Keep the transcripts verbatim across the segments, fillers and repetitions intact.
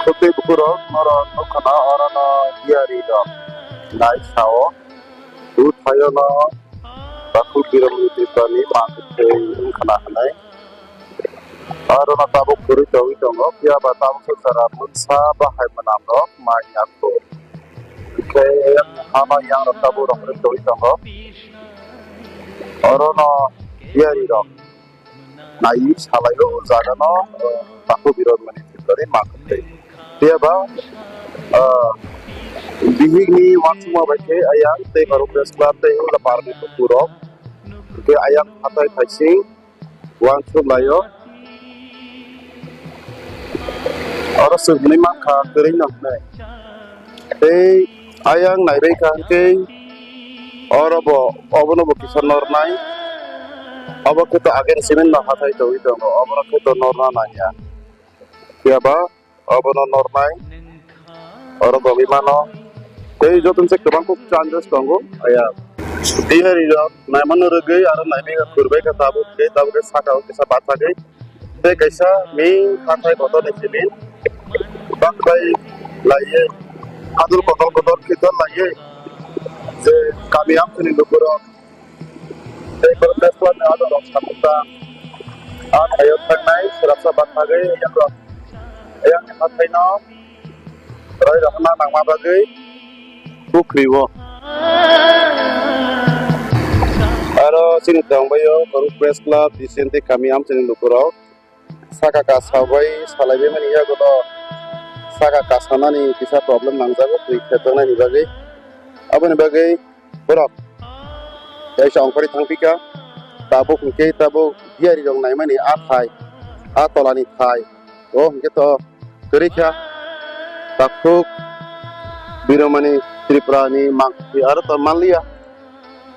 Takhuk tei bukurok norok nukha na orono diyari rok nai sao. Bwthaio no takhuk Biromani Tripurani mangkhwtwi wngkhana hwnwi. Orono tabuk kwrwi tongwi tongo, phiya ba tabuk swk jora mungsa bahai mwnam rok mai ya kho. Hwnkhe hama yang rok tabuk rok kwrwi tongwi tongo. Orono diyari rok naiwi salaio o jaga no, o, takhuk Biromani Tripurani mangkhwtwi. Phiya ba, o, bihik ni uansukma bai khe ayang tei Garu Press Club tei Ula Park ni bukurok. Hwnkhe ayang hathai thaising uansuk laio. Oro swk hwnwi mankha kwrwi no hwnwi. Tei ayang naibai kha hwnkhe oro bo obono bo kisa nornai. Obo khe to again cement no hathai tongwi tongo, obono khe to norna nangya. Phiya ba obono nornai. Oro tongwi mano. Tei joto se kwbang kuk changes tongo. Aya. Tei hari rok naimano rwgwi aro naimai kha, khurbai kha tabuk tei tabuk khe saka o kisa bathagwi. Tei kaisa main hathai kotor ni cement. Bakbai laiye. Hadul kotor kotor khitor laiye. Je kami amchini lukurok. Tei borok Tesla ni adorok samung ta. A thaio thangnai, swrapsa bathagwi, yang rok, yang ni hathai no, roi rok na nangma bagwi, bukri o. Aro chini tongbaio, Garu Press Club, Vicente Kami, amchini lukurok. Saka kasa bai salai bai mani yago do saka kasa nani kisa problem nangjago twi khetongnani bagwi. Aboni bagwi borok kaisa ongkhorwi thangpikha. Tabuk hwnkhe tabuk diyari rok naimani a thai, a tolani thai. O hwnkhe to kwrwi kha. Takhuk Biromani Tripurani mangkhwtwi aro to manliya.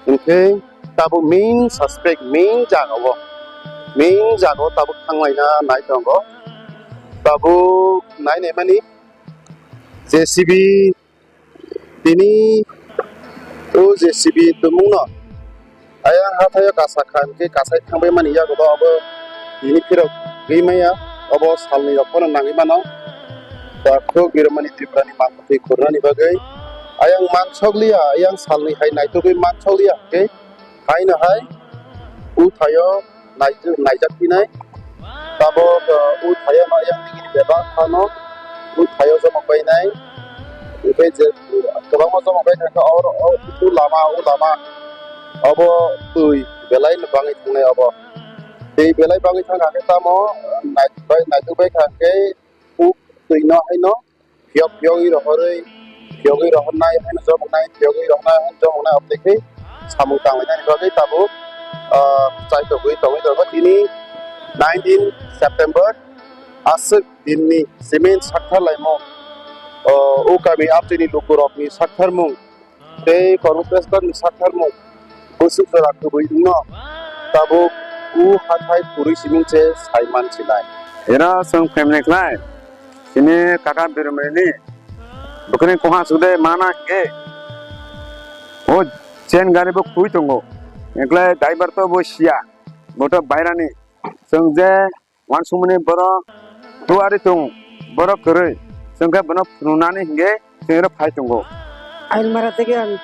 Hwnkhe tabuk main suspect, main jaga o, main jaga o tabuk thanglaina nai tongo. Tabuk nai naimani J C B tini o J C B tumungno ayang hathaio kasa kha hwnkhe kasai thangbai mani yago bo abo tini phirok gwi maya, obo salni rok phano nangwi mano. Takhuk Biromani Tripurani mangkhwtwi khurnani bagwi ayang mansokliya, ayang salni hai naitugwi mansokliya hwnkhe haino hai bwthaio naijak, naijak phinai. Tabuk, uh, bwthaio no yang digini bebak phano bwthaio jomok bainai. Hwnkhe je kwbangma jomok bai thangkha oro, o, o lama, o lama obo twi belai no bangwi thangnai obo. Twi belai bangwi thangkha khe tamo, uh, nai-, bai, naituk bai kha khe uk twi no haino phiyok phiyogwi rohorwi, phiyogwi rohornai haino jomoknai, phiyogwi rohornai haino jomoknai, obotwi khe samung tanglainani bagwi tabuk, ah, chaitogwi tongwi tongo. Tini nineteen September, aswk dinni cement saktharlaimung, o, o kami amtwini lukurokni saktharmung, tei Kormo Press Club ni saktharmung bwswk jora kwbwi wngno tabuk o hathai kwrwi siming se sai man sinai. Era chwng phaimani khlai, sini kaka Biromani ni bwkhwni koha sukde mana hwnkhe o chain gari bo khwi tongo, hwnkhe driver to bo siya, bo to bairani. Chwng je Wansukmani borok duari tongo, borok kwrwi. Chwng khe bono phunuknani hinkhe chwng oro phai tongo. Ailmara theke ang.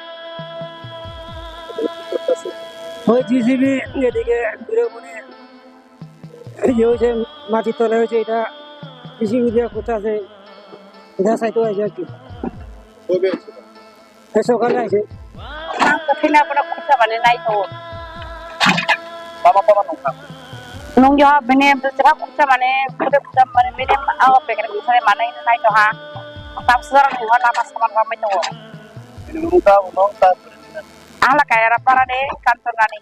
Hoi J C B এদিকে বিরোধ মানে ইয়ে হয়েছে, মাটির তলায় হয়েছে এটা, কৃষি বিভাগ কোথা আছে, এটা সাইডে আছে আর কি। কবে হয়েছে? Eso ka lai se. Ang kathina bono khursa mane nai to. Tama tama nungkha. Nung yo bini bwswk khursa mane khursa khursa mane bini ang pekre khursa mane nai to ha. Tam sara nungkha lama saman ramai to. Ini nungkha nungkha. Ang la kaya ra para de kantor nani.